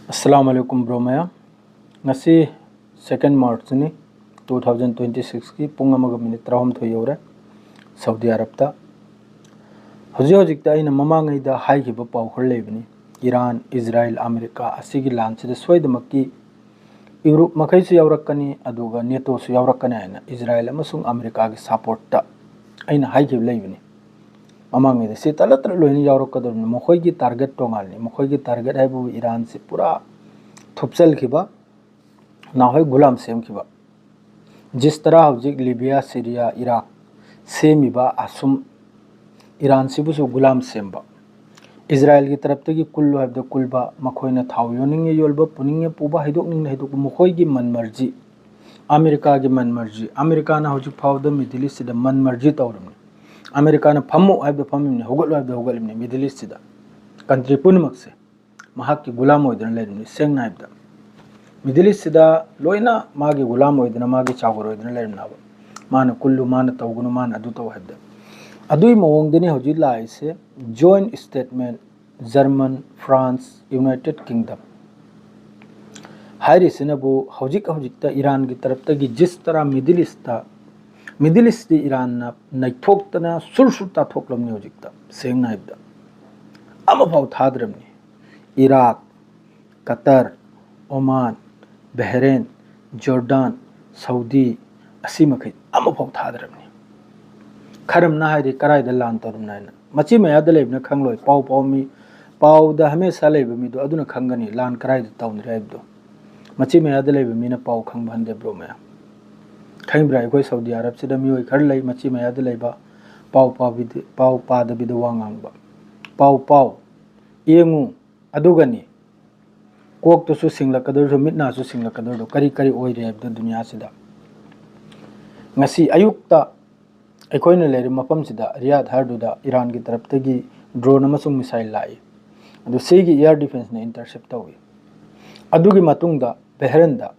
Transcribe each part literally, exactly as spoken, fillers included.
ꯑꯁꯂꯥꯃꯨ ꯑꯂꯥꯏꯀꯨꯝ bro ꯃꯌꯥꯝ꯫ ꯉꯁꯤ second March ꯅꯤ, two thousand twenty six ꯀꯤ ꯄꯨꯡ ꯑꯃꯒ ꯃꯤꯅꯤꯠ ꯇꯔꯥꯍꯨꯝꯗꯣꯏ ꯌꯧꯔꯦ ꯁꯥꯎꯗꯤ ꯑꯔꯕꯇ꯫ ꯍꯧꯖꯤꯛ ꯍꯧꯖꯤꯛꯇ ꯑꯩꯅ ꯃꯃꯥꯡꯉꯩꯗ ꯍꯥꯏꯈꯤꯕ ꯄꯥꯎ ꯈꯔ ꯂꯩꯕꯅꯤ꯫ ꯏꯔꯥꯟ, ꯏꯖꯔꯥꯏꯜ, ꯑꯃꯦꯔꯤꯀꯥ ꯑꯁꯤꯒꯤ ꯂꯥꯟꯁꯤꯗ ꯁꯣꯏꯗꯃꯛꯀꯤ ꯌꯨꯔꯨꯞ ꯃꯈꯩꯁꯨ ꯌꯥꯎꯔꯛꯀꯅꯤ, ꯑꯗꯨꯒ ꯅꯦꯇꯣꯁꯨ ꯌꯥꯎꯔꯛꯀꯅꯤ ꯍꯥꯏꯅ ꯏꯖꯔꯥꯏꯜ ꯑꯃꯁꯨꯡ ꯑꯃꯦꯔꯤꯀꯥꯒꯤ ꯁꯄꯣꯔꯠꯇ ꯑꯩꯅ ꯍꯥꯏꯈꯤꯕ ꯂꯩꯕꯅꯤ꯫ ꯃꯃꯥꯡꯉꯩꯗ ꯁꯤ ꯇꯂꯠ ꯇꯂꯠ ꯂꯣꯏꯅ ꯌꯥꯎꯔꯛꯀꯗꯧꯔꯤꯕꯅꯤ꯫ ꯃꯈꯣꯏꯒꯤ target ꯇꯣꯉꯥꯟꯅꯤ꯫ ꯃꯈꯣꯏꯒꯤ target ꯍꯥꯏꯕꯕꯨ ꯏꯔꯥꯟꯁꯤ ꯄꯨꯔꯥ ꯊꯨꯞꯆꯜꯈꯤꯕ, ꯅꯍꯥꯟꯋꯥꯏ ꯒꯨꯂꯥꯝ ꯁꯦꯝꯈꯤꯕ꯫ ꯖꯤꯁ ꯇꯔꯥ ꯍꯧꯖꯤꯛ ꯂꯤꯕꯤꯌꯥ, ꯁꯤꯔꯤꯌꯥ, ꯏꯔꯥꯛ ꯁꯦꯝꯃꯤꯕ ꯑꯁꯨꯝ ꯏꯔꯥꯟꯁꯤꯕꯨꯁꯨ ꯒꯨꯂꯥꯝ ꯁꯦꯝꯕ꯫ ꯏꯖꯔꯥꯏꯜꯒꯤ ꯇꯔꯞꯇꯒꯤ ꯀꯨꯜꯂꯨ ꯍꯥꯏꯕꯗ ꯀꯨꯜꯕ, ꯃꯈꯣꯏꯅ ꯊꯥꯎ ꯌꯣꯟꯅꯤꯡꯉꯦ ꯌꯣꯟꯕ, ꯄꯨꯅꯤꯡꯉꯦ ꯄꯨꯕ, ꯍꯩꯗꯣꯛꯅꯤꯡꯉꯦ ꯍꯩꯗꯣꯛꯄ, ꯃꯈꯣꯏꯒꯤ ꯃꯟ ꯃꯔꯖꯤ, ꯑꯃꯦꯔꯤꯀꯥꯒꯤ ꯃꯟ ꯃꯔꯖꯤ꯫ ꯑꯃꯦꯔꯤꯀꯥꯅ ꯍꯧꯖꯤꯛ ꯐꯥꯎꯕꯗ Middle East ꯁꯤꯗ ꯃꯟ ꯃꯔꯖꯤ ꯇꯧꯔꯕꯅꯤ꯫ ꯑꯃꯦꯔꯤꯀꯥꯅ ꯐꯝꯃꯨ ꯍꯥꯏꯕꯗ ꯐꯝꯃꯤꯕꯅꯤ, ꯍꯧꯒꯠꯂꯨ ꯍꯥꯏꯕꯗ ꯍꯧꯒꯠꯂꯤꯕꯅꯤ꯫ Middle East ꯁꯤꯗ country ꯄꯨꯝꯅꯃꯛꯁꯦ ꯃꯍꯥꯛꯀꯤ ꯒꯨꯂꯥꯝ ꯑꯣꯏꯗꯨꯅ ꯂꯩꯔꯤꯕꯅꯤ꯫ ꯁꯦꯡꯅ ꯍꯥꯏꯕꯗ, Middle East ꯁꯤꯗ ꯂꯣꯏꯅ ꯃꯥꯒꯤ ꯒꯨꯂꯥꯝ ꯑꯣꯏꯗꯨꯅ, ꯃꯥꯒꯤ ꯆꯥꯎꯒꯔ ꯑꯣꯏꯗꯨꯅ ꯂꯩꯔꯝꯅꯕ꯫ ꯃꯥꯅ ꯀꯨꯜꯂꯨ, ꯃꯥꯅ ꯇꯧꯒꯅꯨ, ꯃꯥꯅ ꯑꯗꯨ ꯇꯧ ꯍꯥꯏꯕꯗ, ꯑꯗꯨꯒꯤ ꯃꯑꯣꯡꯗꯅꯤ ꯍꯧꯖꯤꯛ ꯂꯥꯛꯏꯁꯦ꯫ Joint statement, German, France, United Kingdom ꯍꯥꯏꯔꯤꯁꯤꯅꯕꯨ ꯍꯧꯖꯤꯛ ꯍꯧꯖꯤꯛꯇ ꯏꯔꯥꯟꯒꯤ ꯇꯔꯞꯇꯒꯤ ꯖꯤꯁ ꯇꯔꯥ Middle East ꯇ, Middle East ꯇꯤ ꯏꯔꯥꯟꯅ ꯅꯩꯊꯣꯛꯇꯅ ꯁꯨꯔ ꯁꯨꯔ ꯇꯥꯊꯣꯛꯂꯝꯅꯤ꯫ ꯍꯧꯖꯤꯛꯇ ꯁꯦꯡꯅ ꯍꯥꯏꯕꯗ ꯑꯃꯐꯥꯎ ꯊꯥꯗ꯭ꯔꯕꯅꯤ꯫ Iraq, Qatar, Oman, Bahrain, Jordan, Saudi, ꯑꯁꯤ ꯃꯈꯩ ꯑꯃꯐꯥꯎ ꯊꯥꯗ꯭ꯔꯕꯅꯤ꯫ ꯈꯔꯝꯅ ꯍꯥꯏꯔꯤ, "ꯀꯔꯥꯏꯗ ꯂꯥꯟ ꯇꯧꯔꯝꯅꯣ?" ꯍꯥꯏꯅ꯫ ꯃꯆꯤ ꯃꯌꯥꯗ ꯂꯩꯕꯅ ꯈꯪꯂꯣꯏ꯫ ꯄꯥꯎ ꯄꯥꯎ ꯃꯤ, ꯄꯥꯎꯗ ꯍꯃꯦꯁꯥ ꯂꯩꯕ ꯃꯤꯗꯣ ꯑꯗꯨꯅ ꯈꯪꯒꯅꯤ ꯂꯥꯟ ꯀꯔꯥꯏꯗ ꯇꯧꯅꯔꯦ ꯍꯥꯏꯕꯗꯣ꯫ ꯃꯆꯤ ꯃꯌꯥꯗ ꯂꯩꯕ ꯃꯤꯅ ꯄꯥꯎ ꯈꯪꯕ ꯍꯟꯗꯦ ꯕ꯭ꯔꯣ ꯃꯌꯥꯝ꯫ ꯈꯪꯕ꯭ꯔꯥ? ꯑꯩꯈꯣꯏ ꯁꯥꯎꯗꯤ ꯑꯔꯕꯁꯤꯗ ꯃꯤꯑꯣꯏ ꯈꯔ ꯂꯩ, ꯃꯆꯤ ꯃꯌꯥꯗ ꯂꯩꯕ, ꯄꯥꯎ ꯄꯥꯕꯤꯗ-, ꯄꯥꯎ ꯄꯥꯗꯕꯤꯗ ꯋꯥ ꯉꯥꯡꯕ꯫ ꯄꯥꯎ ꯄꯥꯎ, ꯌꯦꯡꯉꯨ, ꯑꯗꯨꯒꯅꯤ꯫ ꯀꯣꯛꯇꯨꯁꯨ ꯁꯤꯡꯂꯛꯀꯗꯧꯔꯤꯗꯣ, ꯃꯤꯠ ꯅꯥꯁꯨ ꯁꯤꯡꯂꯛꯀꯗꯧꯔꯤꯗꯣ, ꯀꯔꯤ ꯀꯔꯤ ꯑꯣꯏꯔꯦ ꯍꯥꯏꯕꯗꯣ ꯗꯨꯅꯤꯌꯥꯁꯤꯗ꯫ ꯉꯁꯤ ꯑꯌꯨꯛꯇ ꯑꯩꯈꯣꯏꯅ ꯂꯩꯔꯤꯕ ꯃꯐꯝꯁꯤꯗ, ꯔꯤꯌꯥꯗ ꯍꯥꯏꯔꯗꯨꯗ, ꯏꯔꯥꯟꯒꯤ ꯇꯔꯞꯇꯒꯤ drone ꯑꯃꯁꯨꯡ missile ꯂꯥꯛꯏ꯫ ꯑꯗꯨ ꯁꯤꯒꯤ air defenceꯅ intercept ꯇꯧꯏ꯫ ꯑꯗꯨꯒꯤ ꯃꯇꯨꯡꯗ ꯕꯍꯔꯦꯟꯗ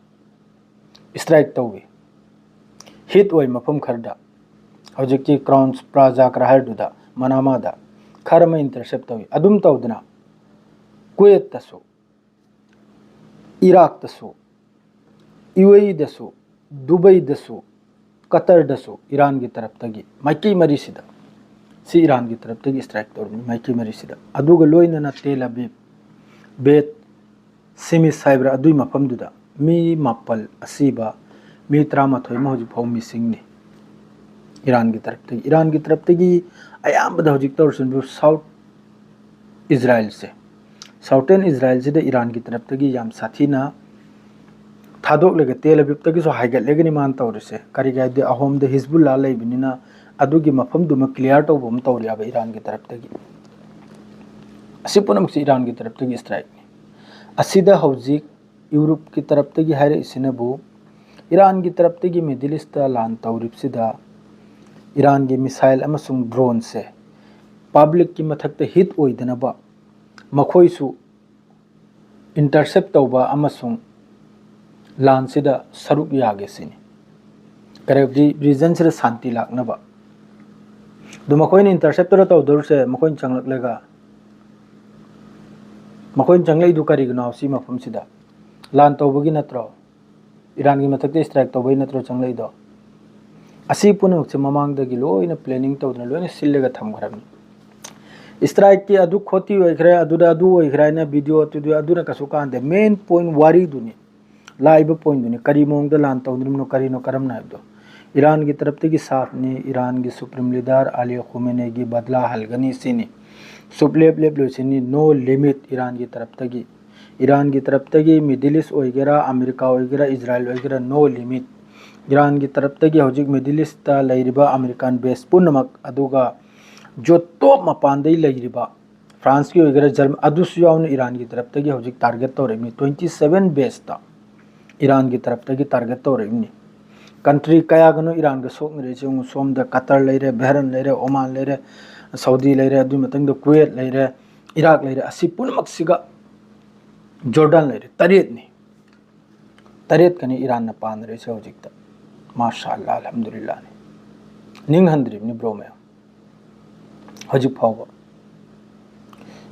strike ꯇꯧꯏ꯫ Hit ꯑꯣꯏ ꯃꯐꯝ ꯈꯔꯗ, ꯍꯧꯖꯤꯛꯀꯤ Crowns Plaza ꯈꯔ ꯍꯥꯏꯔꯗꯨꯗ, ꯃꯅꯥꯃꯥꯗ ꯈꯔ ꯑꯃ intercept ꯇꯧꯏ꯫ ꯑꯗꯨꯝ ꯇꯧꯗꯅ ꯀꯨꯋꯦꯠꯇꯁꯨ ꯏꯔꯥꯛꯇꯁꯨ, ꯌꯨ ꯑꯦ ꯏꯗꯁꯨ, ꯗꯨꯕꯩꯗꯁꯨ, ꯀꯇꯔꯗꯁꯨ ꯏꯔꯥꯟꯒꯤ ꯇꯔꯞꯇꯒꯤ ꯃꯥꯏꯀꯩ ꯃꯔꯤꯁꯤꯗ, ꯁꯤ ꯏꯔꯥꯟꯒꯤ ꯇꯔꯞꯇꯒꯤ ꯏꯁꯇ꯭ꯔꯥꯏꯛ ꯇꯧꯔꯤꯕꯅꯤ ꯃꯥꯏꯀꯩ ꯃꯔꯤꯁꯤꯗ꯫ ꯑꯗꯨꯒ ꯂꯣꯏꯅꯅ ꯇꯦꯜ ꯑꯕꯤꯕ, ꯕꯦꯠ ꯁꯤꯃꯤꯁ ꯍꯥꯏꯕ꯭ꯔꯥ, ꯑꯗꯨꯒꯤ ꯃꯐꯝꯗꯨꯗ ꯃꯤ ꯃꯥꯄꯜ ꯑꯁꯤꯕ, ꯃꯤ ꯇꯔꯥꯃꯥꯊꯣꯏ ꯑꯃ ꯍꯧꯖꯤꯛ ꯐꯥꯎ ꯃꯤꯁꯤꯡꯅꯤ꯫ ꯏꯔꯥꯟꯒꯤ ꯇꯔꯞꯇꯒꯤ, ꯏꯔꯥꯟꯒꯤ ꯇꯔꯞꯇꯒꯤ ꯑꯌꯥꯝꯕꯗ ꯍꯧꯖꯤꯛ ꯇꯧꯔꯤꯁꯤꯕꯨ ꯁꯥꯎꯠ ꯏꯖꯔꯥꯏꯜꯁꯦ, ꯁꯥꯎꯇꯔꯟ ꯏꯖꯔꯥꯏꯜꯁꯤꯗ ꯏꯔꯥꯟꯒꯤ ꯇꯔꯞꯇꯒꯤ ꯌꯥꯝ ꯁꯥꯊꯤꯅ ꯊꯥꯗꯣꯛꯂꯒ ꯇꯦꯜ ꯑꯕꯤꯕꯇꯒꯤꯁꯨ ꯍꯥꯏꯒꯠꯂꯒꯅꯤ ꯃꯥꯅ ꯇꯧꯔꯤꯁꯦ꯫ ꯀꯔꯤꯒꯤ ꯍꯥꯏꯗꯤ ꯑꯍꯣꯝꯗ ꯍꯤꯖꯕꯨꯜꯂꯥ ꯂꯩꯕꯅꯤꯅ ꯑꯗꯨꯒꯤ ꯃꯐꯝꯗꯨꯃ ꯀ꯭ꯂꯤꯌꯥꯔ ꯇꯧꯕ ꯑꯃ ꯇꯧꯔꯤꯑꯕ ꯏꯔꯥꯟꯒꯤ ꯇꯔꯞꯇꯒꯤ꯫ ꯑꯁꯤ ꯄꯨꯝꯅꯃꯛꯁꯤ ꯏꯔꯥꯟꯒꯤ ꯇꯔꯞꯇꯒꯤ ꯏꯁꯇ꯭ꯔꯥꯏꯛꯅꯤ꯫ ꯑꯁꯤꯗ ꯍꯧꯖꯤꯛ ꯌꯨꯔꯣꯞꯀꯤ ꯇꯔꯞꯇꯒꯤ ꯍꯥꯏꯔꯛꯏꯁꯤꯅꯕꯨ ꯏꯔꯥꯟꯒꯤ ꯇꯔꯞꯇꯒꯤ ꯃꯤꯗꯜ ꯏꯁꯇ ꯂꯥꯟ ꯇꯧꯔꯤꯕꯁꯤꯗ ꯏꯔꯥꯟꯒꯤ ꯃꯤꯁꯥꯏꯜ ꯑꯃꯁꯨꯡ ꯗ꯭ꯔꯣꯟꯁꯦ ꯄꯕ꯭ꯂꯤꯛꯀꯤ ꯃꯊꯛꯇ ꯍꯤꯠ ꯑꯣꯏꯗꯅꯕ ꯃꯈꯣꯏꯁꯨ ꯏꯟꯇꯔꯁꯦꯞ ꯇꯧꯕ ꯑꯃꯁꯨꯡ ꯂꯥꯟꯁꯤꯗ ꯁꯔꯨꯛ ꯌꯥꯒꯦ ꯁꯤꯅꯤ꯫ ꯀꯔꯤꯒꯨꯝꯕꯗꯤ ꯔꯤꯖꯟꯁꯤꯗ ꯁꯥꯟꯇꯤ ꯂꯥꯛꯅꯕ꯫ ꯑꯗꯨ ꯃꯈꯣꯏꯅ ꯏꯟꯇꯔꯁꯦꯞ ꯇꯧꯔ ꯇꯧꯗꯧꯔꯤꯁꯦ ꯃꯈꯣꯏꯅ ꯆꯪꯂꯛꯂꯒ, ꯃꯈꯣꯏꯅ ꯆꯪꯂꯛꯏꯗꯨ ꯀꯔꯤꯒꯤꯅꯣ ꯁꯤ ꯃꯐꯝꯁꯤꯗ? ꯂꯥꯟ ꯇꯧꯕꯒꯤ ꯅꯠꯇ꯭ꯔꯣ? ꯏꯔꯥꯟꯒꯤ ꯃꯊꯛꯇ ꯏꯁꯇ꯭ꯔꯥꯏꯛ ꯇꯧꯕꯩ ꯅꯠꯇ꯭ꯔꯣ ꯆꯪꯂꯛꯏꯗꯣ? ꯑꯁꯤ ꯄꯨꯝꯅꯃꯛꯁꯦ ꯃꯃꯥꯡꯗꯒꯤ ꯂꯣꯏꯅ ꯄ꯭ꯂꯦꯅꯤꯡ ꯇꯧꯗꯅ ꯂꯣꯏꯅ ꯁꯤꯜꯂꯒ ꯊꯝꯈ꯭ꯔꯕꯅꯤ꯫ ꯏꯁꯇ꯭ꯔꯥꯏꯛꯀꯤ ꯑꯗꯨ ꯈꯣꯠꯇꯤ ꯑꯣꯏꯈ꯭ꯔꯦ, ꯑꯗꯨꯗ ꯑꯗꯨ ꯑꯣꯏꯈ꯭ꯔꯦ ꯍꯥꯏꯅ ꯚꯤꯗꯤꯑꯣ ꯑꯗꯨꯗ ꯑꯗꯨꯅ ꯀꯩꯁꯨ ꯀꯥꯟꯗꯦ꯫ ꯃꯦꯟ ꯄꯣꯏꯟ ꯋꯥꯔꯤꯗꯨꯅꯤ, ꯂꯥꯛꯏꯕ ꯄꯣꯏꯟꯗꯨꯅꯤ, ꯀꯔꯤ ꯃꯑꯣꯡꯗ ꯂꯥꯟ ꯇꯧꯅꯔꯤꯕꯅꯣ, ꯀꯔꯤꯅꯣ, ꯀꯔꯝꯅ ꯍꯥꯏꯕꯗꯣ꯫ ꯏꯔꯥꯟꯒꯤ ꯇꯔꯞꯇꯒꯤ ꯁꯥꯐꯅꯤ, ꯏꯔꯥꯟꯒꯤ ꯁꯨꯄ꯭ꯔꯤꯝ ꯂꯤꯗꯔ ꯑꯂꯤ ꯈꯨꯃꯦꯅꯦꯒꯤ ꯕꯗꯂꯥ ꯍꯜꯒꯅꯤ ꯁꯤꯅꯤ꯫ ꯁꯨꯞꯂꯦꯞ ꯂꯦꯞꯂꯣꯏ ꯁꯤꯅꯤ, ꯅꯣ ꯂꯤꯃꯤꯠ ꯏꯔꯥꯟꯒꯤ ꯇꯔꯞꯇꯒꯤ꯫ ꯏꯔꯥꯟꯒꯤ ꯇꯔꯞꯇꯒꯤ ꯃꯤꯗꯜ ꯏꯁ ꯑꯣꯏꯒꯦꯔꯥ, ꯑꯃꯦꯔꯤꯀꯥ ꯑꯣꯏꯒꯦꯔꯥ, ꯏꯖꯔꯥꯏꯜ ꯑꯣꯏꯒꯦꯔꯥ, ꯅꯣ ꯂꯤꯃꯤꯠ꯫ ꯏꯔꯥꯟꯒꯤ ꯇꯔꯞꯇꯒꯤ ꯍꯧꯖꯤꯛ ꯃꯤꯗꯜ ꯏꯁꯇ ꯂꯩꯔꯤꯕ ꯑꯃꯦꯔꯤꯀꯥꯟ ꯕꯦꯁ ꯄꯨꯝꯅꯃꯛ, ꯑꯗꯨꯒ ꯖꯣꯇꯣꯞ ꯃꯄꯥꯟꯗꯩ ꯂꯩꯔꯤꯕ ꯐ꯭ꯔꯥꯟꯁꯀꯤ ꯑꯣꯏꯒꯦꯔꯥ, ꯖꯔꯃ-, ꯑꯗꯨꯁꯨ ꯌꯥꯎꯅ ꯏꯔꯥꯟꯒꯤ ꯇꯔꯞꯇꯒꯤ ꯍꯧꯖꯤꯛ ꯇꯥꯔꯒꯦꯠ ꯇꯧꯔꯛꯏꯕꯅꯤ꯫ ꯇ꯭ꯋꯦꯟꯇꯤ ꯁꯚꯦꯟ ꯕꯦꯁꯇ ꯏꯔꯥꯟꯒꯤ ꯇꯔꯞꯇꯒꯤ ꯇꯥꯔꯒꯦꯠ ꯇꯧꯔꯛꯏꯕꯅꯤ꯫ ꯀꯟꯇ꯭ꯔꯤ ꯀꯌꯥꯒꯅꯣ ꯏꯔꯥꯟꯒ ꯁꯣꯛꯅꯔꯤꯁꯦ ꯌꯦꯡꯉꯨ꯫ ꯁꯣꯝꯗ ꯀꯇꯔ ꯂꯩꯔꯦ, ꯕꯦꯍꯔꯟ ꯂꯩꯔꯦ, ꯑꯣꯃꯥꯟ ꯂꯩꯔꯦ, ꯁꯥꯎꯗꯤ ꯂꯩꯔꯦ, ꯑꯗꯨꯒꯤ ꯃꯊꯪꯗ ꯀꯨꯋꯦꯠ ꯂꯩꯔꯦ, ꯏꯔꯥꯛ ꯂꯩꯔꯦ, ꯑꯁꯤ ꯄꯨꯝꯅꯃꯛꯁꯤꯒ, ꯖꯣꯔꯗꯥꯟ ꯂꯩꯔꯦ, ꯇꯔꯦꯠꯅꯤ꯫ ꯇꯔꯦꯠꯀꯅꯤ ꯏꯔꯥꯟꯅ ꯄꯥꯟꯅꯔꯤꯁꯦ ꯍꯧꯖꯤꯛꯇ꯫ ꯃꯥꯁꯥ ꯑꯜꯂꯥ, ꯑꯜꯍꯝꯗꯨꯂꯤꯜꯂꯥꯍꯅꯤ꯫ ꯅꯤꯡꯍꯟꯗ꯭ꯔꯤꯕꯅꯤ ꯕ꯭ꯔꯣ ꯃꯌꯥꯝ꯫ ꯍꯧꯖꯤꯛ ꯐꯥꯎꯕ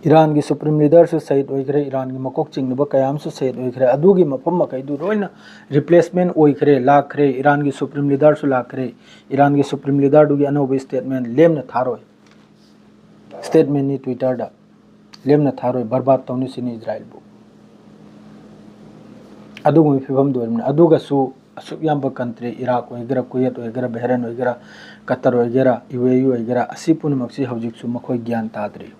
ꯏꯔꯥꯟꯒꯤ ꯁꯨꯄ꯭ꯔꯤꯝ ꯂꯤꯗꯔꯁꯨ ꯁꯍꯤꯗ ꯑꯣꯏꯈ꯭ꯔꯦ, ꯏꯔꯥꯟꯒꯤ ꯃꯀꯣꯛ ꯆꯤꯡꯅꯕ ꯀꯌꯥ ꯑꯃꯁꯨ ꯁꯍꯤꯗ ꯑꯣꯏꯈ꯭ꯔꯦ꯫ ꯑꯗꯨꯒꯤ ꯃꯐꯝ ꯃꯈꯩꯗꯨ ꯂꯣꯏꯅ ꯔꯤꯄ꯭ꯂꯦꯁꯃꯦꯟ ꯑꯣꯏꯈ꯭ꯔꯦ, ꯂꯥꯛꯈ꯭ꯔꯦ꯫ ꯏꯔꯥꯟꯒꯤ ꯁꯨꯄ꯭ꯔꯤꯝ ꯂꯤꯗꯔꯁꯨ ꯂꯥꯛꯈ꯭ꯔꯦ, ꯏꯔꯥꯟꯒꯤ ꯁꯨꯄ꯭ꯔꯤꯝ ꯂꯤꯗꯔꯗꯨꯒꯤ ꯑꯅꯧꯕ ꯁ꯭ꯇꯦꯠꯃꯦꯟ ꯂꯦꯝꯅ ꯊꯥꯔꯣꯏ꯫ ꯁ꯭ꯇꯦꯠꯃꯦꯟꯅꯤ ꯇ꯭ꯋꯤꯇꯔꯗ ꯂꯦꯝꯅ ꯊꯥꯔꯣꯏ, ꯕꯔꯕꯥꯗ ꯇꯧꯅꯤ ꯁꯤꯅꯤ ꯏꯖꯔꯥꯏꯜꯕꯨ꯫ ꯑꯗꯨꯒꯨꯝꯕ ꯐꯤꯕꯝꯗꯨ ꯑꯣꯏꯔꯝꯅꯤ꯫ ꯑꯗꯨꯒꯁꯨ ꯑꯁꯨꯛ ꯌꯥꯝꯕ ꯀꯟꯇ꯭ꯔꯤ, ꯏꯔꯥꯛ ꯑꯣꯏꯒꯦꯔꯥ, ꯀꯨꯋꯦꯠ ꯑꯣꯏꯒꯦꯔꯥ, ꯕꯍꯔꯦꯟ ꯑꯣꯏꯒꯦꯔꯥ, ꯀꯇꯔ ꯑꯣꯏꯒꯦꯔꯥ, ꯌꯨ ꯑꯦ ꯏ ꯑꯣꯏꯒꯦꯔꯥ, ꯑꯁꯤ ꯄꯨꯝꯅꯃꯛꯁꯤ ꯍꯧꯖꯤꯛꯁꯨ ꯃꯈꯣꯏ ꯒ꯭ꯌꯥꯟ ꯇꯥꯗ꯭ꯔꯤ꯫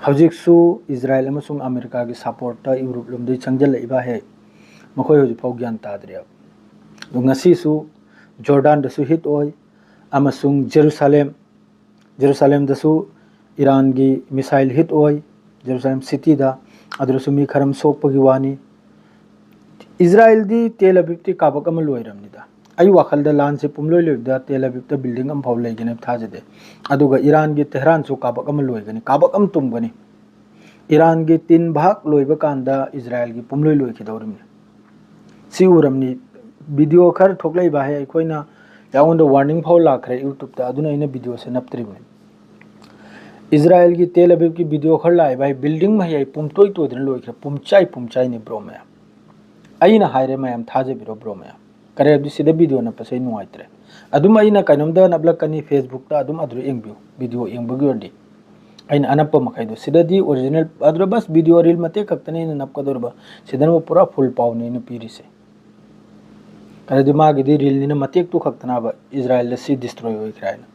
ꯍꯧꯖꯤꯛꯁꯨ ꯏꯖꯔꯥꯏꯜ ꯑꯃꯁꯨꯡ ꯑꯃꯦꯔꯤꯀꯥꯒꯤ ꯁꯄꯣꯔꯠꯇ ꯌꯨꯔꯣꯞ ꯂꯣꯝꯗꯒꯤ ꯆꯪꯁꯤꯜꯂꯛꯏꯕ ꯍꯦꯛ ꯃꯈꯣꯏ ꯍꯧꯖꯤꯛꯐꯥꯎ ꯒ꯭ꯌꯥꯟ ꯇꯥꯗ꯭ꯔꯤꯕ꯫ ꯑꯗꯣ ꯉꯁꯤꯁꯨ ꯖꯣꯔꯗꯥꯟꯗꯁꯨ ꯍꯤꯠ ꯑꯣꯏ ꯑꯃꯁꯨꯡ ꯖꯦꯔꯨꯁꯥꯂꯦꯝ, ꯖꯦꯔꯨꯁꯥꯂꯦꯝꯗꯁꯨ ꯏꯔꯥꯟꯒꯤ ꯃꯤꯁꯥꯏꯜ ꯍꯤꯠ ꯑꯣꯏ, ꯖꯦꯔꯨꯁꯥꯂꯦꯝ ꯁꯤꯇꯤꯗ꯫ ꯑꯗꯨꯗꯁꯨ ꯃꯤ ꯈꯔ ꯑꯃ ꯁꯣꯛꯄꯒꯤ ꯋꯥꯅꯤ꯫ ꯏꯖꯔꯥꯏꯜꯗꯤ ꯇꯦꯜ ꯑꯕꯤꯕꯇꯤ ꯀꯥꯕꯛ ꯑꯃ ꯂꯣꯏꯔꯕꯅꯤꯗ꯫ ꯑꯩ ꯋꯥꯈꯜꯗ ꯂꯥꯟꯁꯦ ꯄꯨꯝꯂꯣꯏ ꯂꯣꯏꯕꯗ ꯇꯦꯜ ꯑꯕꯤꯕꯇ ꯕꯤꯜꯗꯤꯡ ꯑꯃꯐꯥꯎ ꯂꯩꯒꯅꯤ ꯊꯥꯖꯗꯦ꯫ ꯑꯗꯨꯒ ꯏꯔꯥꯟꯒꯤ ꯇꯦꯍꯔꯥꯟꯁꯨ ꯀꯥꯕꯛ ꯑꯃ ꯂꯣꯏꯒꯅꯤ, ꯀꯥꯕꯛ ꯑꯃ ꯇꯨꯝꯒꯅꯤ꯫ ꯏꯔꯥꯟꯒꯤ ꯇꯤꯟ ꯚꯥꯒ ꯂꯣꯏꯕ ꯀꯥꯟꯗ ꯏꯖꯔꯥꯏꯜꯒꯤ ꯄꯨꯝꯂꯣꯏ ꯂꯣꯏꯈꯤꯗꯧꯔꯤꯕꯅꯤ꯫ ꯁꯤ ꯎꯔꯝꯅꯤ, ꯚꯤꯗꯤꯑꯣ ꯈꯔ ꯊꯣꯛꯂꯛꯏꯕ ꯍꯥꯏ, ꯑꯩꯈꯣꯏꯅ ꯌꯥꯉꯣꯟꯗ ꯋꯥꯔꯅꯤꯡ ꯐꯥꯎ ꯂꯥꯛꯈ꯭ꯔꯦ ꯌꯨꯇ꯭ꯌꯨꯕꯇ, ꯑꯗꯨꯅ ꯑꯩꯅ ꯚꯤꯗꯤꯑꯣꯁꯦ ꯅꯞꯇ꯭ꯔꯤꯕꯅꯤ꯫ ꯏꯖꯔꯥꯏꯜꯒꯤ ꯇꯦꯜ ꯑꯕꯤꯕꯀꯤ ꯚꯤꯗꯤꯑꯣ ꯈꯔ ꯂꯥꯛꯏꯕ ꯍꯥꯏ, ꯕꯤꯜꯗꯤꯡ ꯃꯌꯥꯏ ꯄꯨꯝꯇꯣꯏ ꯇꯣꯏꯗꯅ ꯂꯣꯏꯈ꯭ꯔꯦ, ꯄꯨꯝꯆꯥꯏ ꯄꯨꯝꯆꯥꯏꯅꯤ ꯕ꯭ꯔꯣ ꯃꯌꯥꯝ꯫ ꯑꯩꯅ ꯍꯥꯏꯔꯦ ꯃꯌꯥꯝ, ꯊꯥꯖꯕꯤꯔꯣ ꯕ꯭ꯔꯣ ꯃꯌꯥꯝ꯫ ꯀꯔꯤ ꯍꯥꯏꯕꯗꯤ ꯁꯤꯗ ꯚꯤꯗꯤꯑꯣ ꯅꯞꯄꯁꯦ ꯑꯩ ꯅꯨꯡꯉꯥꯏꯇ꯭ꯔꯦ꯫ ꯑꯗꯨꯝ ꯑꯩꯅ ꯀꯩꯅꯣꯝꯗ ꯅꯞꯂꯛꯀꯅꯤ ꯐꯦꯁꯕꯨꯛꯇ, ꯑꯗꯨꯝ ꯑꯗꯨꯗ ꯌꯦꯡꯕꯤꯌꯨ, ꯚꯤꯗꯤꯑꯣ ꯌꯦꯡꯕꯒꯤ ꯑꯣꯏꯔꯗꯤ꯫ ꯑꯩꯅ ꯑꯅꯞꯄ ꯃꯈꯩꯗꯣ ꯁꯤꯗꯗꯤ ꯑꯣꯔꯤꯖꯤꯅꯦꯜ, ꯑꯗꯨꯗ ꯕꯁ ꯚꯤꯗꯤꯑꯣ ꯔꯤꯜ ꯃꯇꯦꯛ ꯈꯛꯇꯅꯦ ꯑꯩꯅ ꯅꯞꯀꯗꯧꯔꯤꯕ꯫ ꯁꯤꯗꯅ ꯄꯨꯔꯥ ꯐꯨꯜ ꯄꯥꯎꯅꯦ ꯑꯩꯅ ꯄꯤꯔꯤꯁꯦ꯫ ꯑꯗꯨꯗꯤ ꯃꯥꯒꯤꯗꯤ ꯔꯤꯜꯅꯤꯅ ꯃꯇꯦꯛꯇꯨ ꯈꯛꯇꯅꯕ ꯏꯖꯔꯥꯏꯜꯗ ꯁꯤ ꯗꯤꯁꯇ꯭ꯔꯣꯏ ꯑꯣꯏꯈ꯭ꯔꯦ ꯍꯥꯏꯅ꯫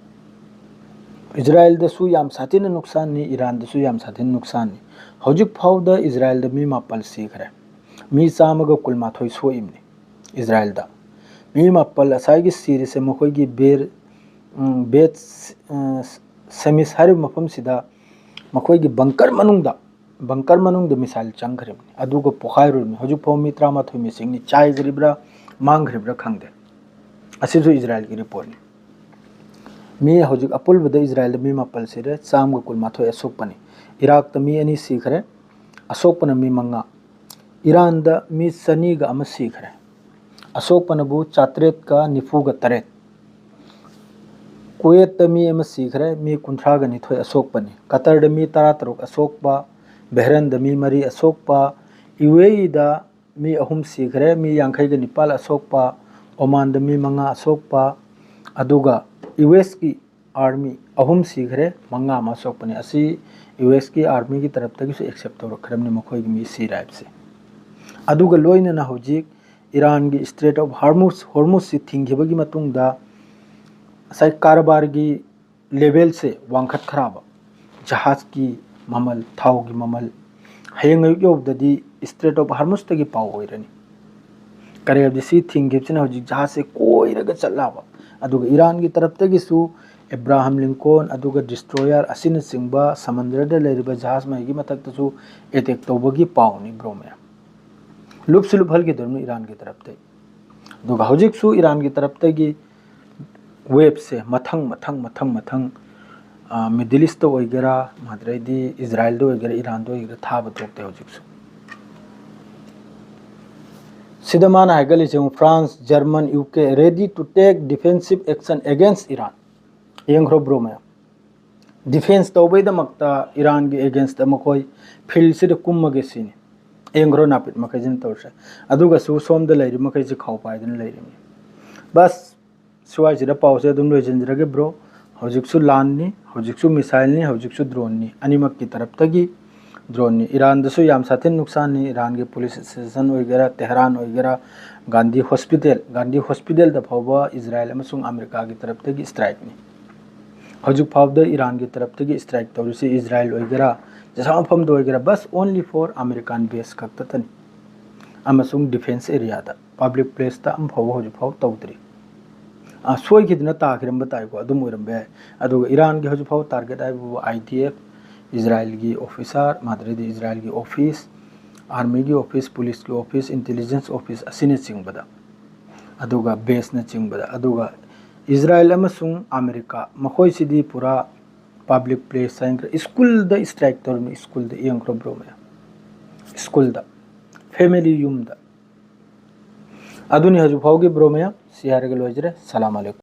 ꯏꯖꯔꯥꯏꯜꯗꯁꯨ ꯌꯥꯝ ꯁꯥꯊꯤꯅ ꯅꯨꯛꯁꯥꯟꯅꯤ, ꯏꯔꯥꯟꯗꯁꯨ ꯌꯥꯝ ꯁꯥꯊꯤꯅ ꯅꯨꯛꯁꯥꯟꯅꯤ꯫ ꯍꯧꯖꯤꯛ ꯐꯥꯎꯗ ꯏꯖꯔꯥꯏꯜꯗ ꯃꯤ ꯃꯥꯄꯜ ꯁꯤꯈ꯭ꯔꯦ, ꯃꯤ ꯆꯥꯝꯃꯒ ꯀꯨꯟꯃꯥꯊꯣꯏ ꯁꯣꯛꯏꯕꯅꯤ ꯏꯖꯔꯥꯏꯜꯗ꯫ ꯃꯤ ꯃꯥꯄꯜ ꯉꯁꯥꯏꯒꯤ ꯁꯤꯔꯤꯁꯦ ꯃꯈꯣꯏꯒꯤ ꯕꯦꯔ, ꯎꯝ, ꯕꯦꯠ, ꯑ, ꯁꯦꯃꯤꯁ ꯍꯥꯏꯔꯤꯕ ꯃꯐꯝꯁꯤꯗ ꯃꯈꯣꯏꯒꯤ ꯕꯪꯀꯔ ꯃꯅꯨꯡꯗ, ꯕꯪꯀꯔ ꯃꯅꯨꯡꯗ ꯃꯤꯁꯥꯏꯜ ꯆꯪꯈ꯭ꯔꯤꯕꯅꯤ, ꯑꯗꯨꯒ ꯄꯣꯈꯥꯏꯔꯨꯔꯤꯕꯅꯤ꯫ ꯍꯧꯖꯤꯛ ꯐꯥꯎ ꯃꯤ ꯇꯔꯥꯃꯥꯊꯣꯏ ꯃꯤꯁꯤꯡꯅꯤ, ꯆꯥꯏꯈ꯭ꯔꯤꯕ꯭ꯔꯥ ꯃꯥꯡꯈ꯭ꯔꯤꯕ꯭ꯔꯥ ꯈꯪꯗꯦ꯫ ꯑꯁꯤꯁꯨ ꯏꯖꯔꯥꯏꯜꯒꯤ ꯔꯤꯄꯣꯔꯠꯅꯤ꯫ ꯃꯤ ꯍꯧꯖꯤꯛ ꯑꯄꯨꯟꯕꯗ ꯏꯖꯔꯥꯏꯜꯗ ꯃꯤ ꯃꯥꯄꯜ ꯁꯤꯔꯦ, ꯆꯥꯝꯃꯒ ꯀꯨꯟꯃꯥꯊꯣꯏ ꯑꯁꯣꯛꯄꯅꯤ꯫ ꯏꯔꯥꯛꯇ ꯃꯤ ꯑꯅꯤ ꯁꯤꯈ꯭ꯔꯦ, ꯑꯁꯣꯛꯄꯅ ꯃꯤ ꯃꯉꯥ꯫ ꯏꯔꯥꯟꯗ ꯃꯤ ꯆꯅꯤꯒ ꯑꯃ ꯁꯤꯈ꯭ꯔꯦ, ꯑꯁꯣꯛꯄꯅꯕꯨ ꯆꯥꯇ꯭ꯔꯦꯠꯀ ꯅꯤꯐꯨꯒ ꯇꯔꯦꯠ꯫ ꯀꯨꯋꯦꯠꯇ ꯃꯤ ꯑꯃ ꯁꯤꯈ꯭ꯔꯦ, ꯃꯤ ꯀꯨꯟꯊ꯭ꯔꯥꯒ ꯅꯤꯊꯣꯏ ꯑꯁꯣꯛꯄꯅꯤ꯫ ꯀꯇꯔꯗ ꯃꯤ ꯇꯔꯥꯇꯔꯨꯛ ꯑꯁꯣꯛꯄ, ꯕꯦꯍꯔꯟꯗ ꯃꯤ ꯃꯔꯤ ꯑꯁꯣꯛꯄ, ꯌꯨ ꯑꯦ ꯏꯗ ꯃꯤ ꯑꯍꯨꯝ ꯁꯤꯈ꯭ꯔꯦ, ꯃꯤ ꯌꯥꯡꯈꯩꯒ ꯅꯤꯄꯥꯜ ꯑꯁꯣꯛꯄ, ꯑꯣꯃꯥꯟꯗ ꯃꯤ ꯃꯉꯥ ꯑꯁꯣꯛꯄ, ꯑꯗꯨꯒ ꯌꯨ ꯑꯦꯁꯀꯤ ꯑꯥꯔꯃꯤ ꯑꯍꯨꯝ ꯁꯤꯈ꯭ꯔꯦ, ꯃꯉꯥ ꯑꯃ ꯑꯁꯣꯛꯄꯅꯤ꯫ ꯑꯁꯤ ꯌꯨ ꯑꯦꯁꯀꯤ ꯑꯥꯔꯃꯤꯒꯤ ꯇꯔꯞꯇꯒꯤꯁꯨ ꯑꯦꯛꯁꯦꯞ ꯇꯧꯔꯛꯈ꯭ꯔꯕꯅꯤ ꯃꯈꯣꯏꯒꯤ ꯃꯤ ꯁꯤꯔꯦ ꯍꯥꯏꯕꯁꯦ꯫ ꯑꯗꯨꯒ ꯂꯣꯏꯅꯅ ꯍꯧꯖꯤꯛ ꯏꯔꯥꯟꯒꯤ ꯏꯁꯇ꯭ꯔꯦꯠ ꯑꯣꯐ ꯍꯥꯔꯃꯨꯁ, ꯍꯣꯔꯃꯨꯁꯁꯤ ꯊꯤꯡꯈꯤꯕꯒꯤ ꯃꯇꯨꯡꯗ ꯉꯁꯥꯏ ꯀꯔꯕꯥꯔꯒꯤ ꯂꯦꯚꯦꯜꯁꯦ ꯋꯥꯡꯈꯠꯈ꯭ꯔꯕ, ꯖꯍꯥꯖꯀꯤ ꯃꯃꯜ, ꯊꯥꯎꯒꯤ ꯃꯃꯜ, ꯍꯌꯦꯡ ꯑꯌꯨꯛ ꯌꯧꯕꯗꯗꯤ ꯏꯁꯇ꯭ꯔꯦꯠ ꯑꯣꯐ ꯍꯥꯔꯃꯨꯁꯇꯒꯤ ꯄꯥꯎ ꯑꯣꯏꯔꯅꯤ꯫ ꯀꯔꯦꯕꯗꯤ ꯁꯤ ꯊꯤꯡꯈꯤꯕꯁꯤꯅ ꯍꯧꯖꯤꯛ ꯖꯍꯥꯖꯁꯦ ꯀꯣꯏꯔꯒ ꯆꯠꯂꯕ, ꯑꯗꯨꯒ ꯏꯔꯥꯟꯒꯤ ꯇꯔꯞꯇꯒꯤꯁꯨ ꯑꯦꯕ꯭ꯔꯥꯍꯝ ꯂꯤꯡꯀꯣꯟ ꯑꯗꯨꯒ ꯗꯤꯁꯇ꯭ꯔꯣꯌꯔ ꯑꯁꯤꯅꯆꯤꯡꯕ ꯁꯃꯨꯗ꯭ꯔꯗ ꯂꯩꯔꯤꯕ ꯖꯍꯥꯖ ꯃꯩꯒꯤ ꯃꯊꯛꯇꯁꯨ ꯑꯦꯇꯦꯛ ꯇꯧꯕꯒꯤ ꯄꯥꯎꯅꯤ ꯕ꯭ꯔꯣ ꯃꯌꯥꯝ꯫ ꯂꯨꯞꯁꯨ ꯂꯨꯞꯍꯜꯈꯤꯗꯣꯏꯅꯤ ꯏꯔꯥꯟꯒꯤ ꯇꯔꯞꯇꯒꯤ꯫ ꯑꯗꯨꯒ ꯍꯧꯖꯤꯛꯁꯨ ꯏꯔꯥꯟꯒꯤ ꯇꯔꯞꯇꯒꯤ ꯋꯦꯞꯁꯦ ꯃꯊꯪ ꯃꯊꯪ ꯃꯊꯪ ꯃꯊꯪ, ꯃꯤꯗꯜ ꯏꯁꯇ ꯑꯣꯏꯒꯦꯔꯥ, ꯑꯗꯩꯗꯤ ꯏꯖꯔꯥꯏꯜꯗ ꯑꯣꯏꯒꯦꯔꯥ, ꯏꯔꯥꯟꯗ ꯑꯣꯏꯒꯦꯔꯥ, ꯊꯥꯕ ꯊꯣꯛꯇꯦ ꯍꯧꯖꯤꯛꯁꯨ꯫ ꯁꯤꯗ ꯃꯥꯅ ꯍꯥꯏꯒꯠꯂꯤꯁꯦ ꯌꯦꯡꯉꯨ, France, German, U K ready to take defensive action against Iran꯫ ꯌꯦꯡꯈ꯭ꯔꯣ ꯕ꯭ꯔꯣ ꯃꯌꯥꯝ, ꯗꯤꯐꯦꯟꯁ ꯇꯧꯕꯩꯗꯃꯛꯇ ꯏꯔꯥꯟꯒꯤ ꯑꯦꯒꯦꯟꯁꯇ ꯃꯈꯣꯏ ꯐꯤꯜꯁꯤꯗ ꯀꯨꯝꯃꯒꯦ ꯁꯤꯅꯤ꯫ ꯌꯦꯡꯈ꯭ꯔꯣ ꯅꯥꯄꯤꯠ ꯃꯈꯩꯁꯤꯅ ꯇꯧꯔꯤꯁꯦ꯫ ꯑꯗꯨꯒꯁꯨ ꯁꯣꯝꯗ ꯂꯩꯔꯤꯕ ꯃꯈꯩꯁꯦ ꯈꯥꯎ ꯄꯥꯏꯗꯅ ꯂꯩꯔꯤꯕꯅꯤ꯫ ꯕꯁ, ꯁ꯭ꯋꯥꯏꯁꯤꯗ ꯄꯥꯎꯁꯦ ꯑꯗꯨꯝ ꯂꯣꯏꯁꯤꯟꯖꯔꯒꯦ ꯕ꯭ꯔꯣ꯫ ꯍꯧꯖꯤꯛꯁꯨ ꯂꯥꯟꯅꯤ, ꯍꯧꯖꯤꯛꯁꯨ ꯃꯤꯁꯥꯏꯜꯅꯤ, ꯍꯧꯖꯤꯛꯁꯨ ꯗ꯭ꯔꯣꯟꯅꯤ, ꯑꯅꯤꯃꯛꯀꯤ ꯇꯔꯞꯇꯒꯤ ꯗ꯭ꯔꯣꯟꯅꯤ꯫ ꯏꯔꯥꯟꯗꯁꯨ ꯌꯥꯝ ꯁꯥꯊꯤꯅ ꯅꯨꯡꯁꯥꯟꯅꯤ꯫ ꯏꯔꯥꯟꯒꯤ ꯄꯨꯂꯤꯁ ꯏꯁꯇꯦꯁꯟ ꯑꯣꯏꯒꯦꯔꯥ, ꯇꯦꯍꯔꯥꯟ ꯑꯣꯏꯒꯦꯔꯥ, ꯒꯥꯟꯙꯤ ꯍꯣꯁꯄꯤꯇꯥꯜ, ꯒꯥꯟꯙꯤ ꯍꯣꯁꯄꯤꯇꯥꯜꯗ ꯐꯥꯎꯕ ꯏꯖꯔꯥꯏꯜ ꯑꯃꯁꯨꯡ ꯑꯃꯦꯔꯤꯀꯥꯒꯤ ꯇꯔꯞꯇꯒꯤ ꯏꯁꯇ꯭ꯔꯥꯏꯛꯅꯤ꯫ ꯍꯧꯖꯤꯛ ꯐꯥꯎꯕꯗ ꯏꯔꯥꯟꯒꯤ ꯇꯔꯞꯇꯒꯤ ꯏꯁꯇ꯭ꯔꯥꯏꯛ ꯇꯧꯔꯤꯁꯤ ꯏꯖꯔꯥꯏꯜ ꯑꯣꯏꯒꯦꯔꯥ, ꯖꯁꯥ ꯃꯐꯝꯗ ꯑꯣꯏꯒꯦꯔꯥ, bus only for American base ꯈꯛꯇꯇꯅꯤ꯫ ꯑꯃꯁꯨꯡ ꯗꯤꯐꯦꯟꯁ ꯑꯦꯔꯤꯌꯥꯗ, ꯄꯕ꯭ꯂꯤꯛ ꯄ꯭ꯂꯦꯁꯇ ꯑꯃ ꯐꯥꯎꯕ ꯍꯧꯖꯤꯛ ꯐꯥꯎꯕ ꯇꯧꯗ꯭ꯔꯤ꯫ ꯑꯥ, ꯁꯣꯏꯈꯤꯗꯅ ꯇꯥꯈꯤꯔꯝꯕ ꯇꯥꯏꯀꯣ, ꯑꯗꯨꯝ ꯑꯣꯏꯔꯝꯕ ꯌꯥꯏ꯫ ꯑꯗꯨꯒ ꯏꯔꯥꯟꯒꯤ ꯍꯧꯖꯤꯛ ꯐꯥꯎꯕ ꯇꯥꯔꯒꯦꯠ ꯍꯥꯏꯕꯕꯨ ꯑꯥꯏ ꯗꯤ ꯑꯦꯐ, ꯏꯖꯔꯥꯏꯜꯒꯤ ꯑꯣꯐꯤꯁꯥꯔ, ꯃꯥꯗ꯭ꯔꯦꯗꯤ ꯏꯖꯔꯥꯏꯜꯒꯤ ꯑꯣꯐꯤꯁ, ꯑꯥꯔꯃꯤꯒꯤ ꯑꯣꯐꯤꯁ, ꯄꯨꯂꯤꯁꯀꯤ ꯑꯣꯐꯤꯁ, ꯏꯟꯇꯦꯂꯤꯖꯦꯟꯁ ꯑꯣꯐꯤꯁ ꯑꯁꯤꯅꯆꯤꯡꯕꯗ, ꯑꯗꯨꯒ ꯕꯦꯁꯅꯆꯤꯡꯕꯗ, ꯑꯗꯨꯒ ꯏꯖꯔꯥꯏꯜ ꯑꯃꯁꯨꯡ ꯑꯃꯦꯔꯤꯀꯥ ꯃꯈꯣꯏꯁꯤꯗꯤ ꯄꯨꯔꯥ ꯄꯕ꯭ꯂꯤꯛ ꯄ꯭ꯂꯦꯁ ꯍꯥꯏꯅ ꯁ꯭ꯀꯨꯜꯗ ꯏꯁꯇ꯭ꯔꯥꯏꯛ ꯇꯧꯔꯝꯃꯤ, ꯁ꯭ꯀꯨꯜꯗ ꯌꯦꯡꯈ꯭ꯔꯣ ꯕ꯭ꯔꯣ ꯃꯌꯥꯝ, ꯁ꯭ꯀꯨꯜꯗ, ꯐꯦꯃꯤꯂꯤ ꯌꯨꯝꯗ꯫ ꯑꯗꯨꯅꯤ ꯍꯧꯖꯤꯛ ꯐꯥꯎꯒꯤ ꯕ꯭ꯔꯣ ꯃꯌꯥꯝ꯫ ꯁꯤ ꯍꯥꯏꯔꯒ ꯂꯣꯏꯖꯔꯦ꯫ ꯁꯂꯥꯝ ꯑꯂꯩꯀꯨꯝ꯫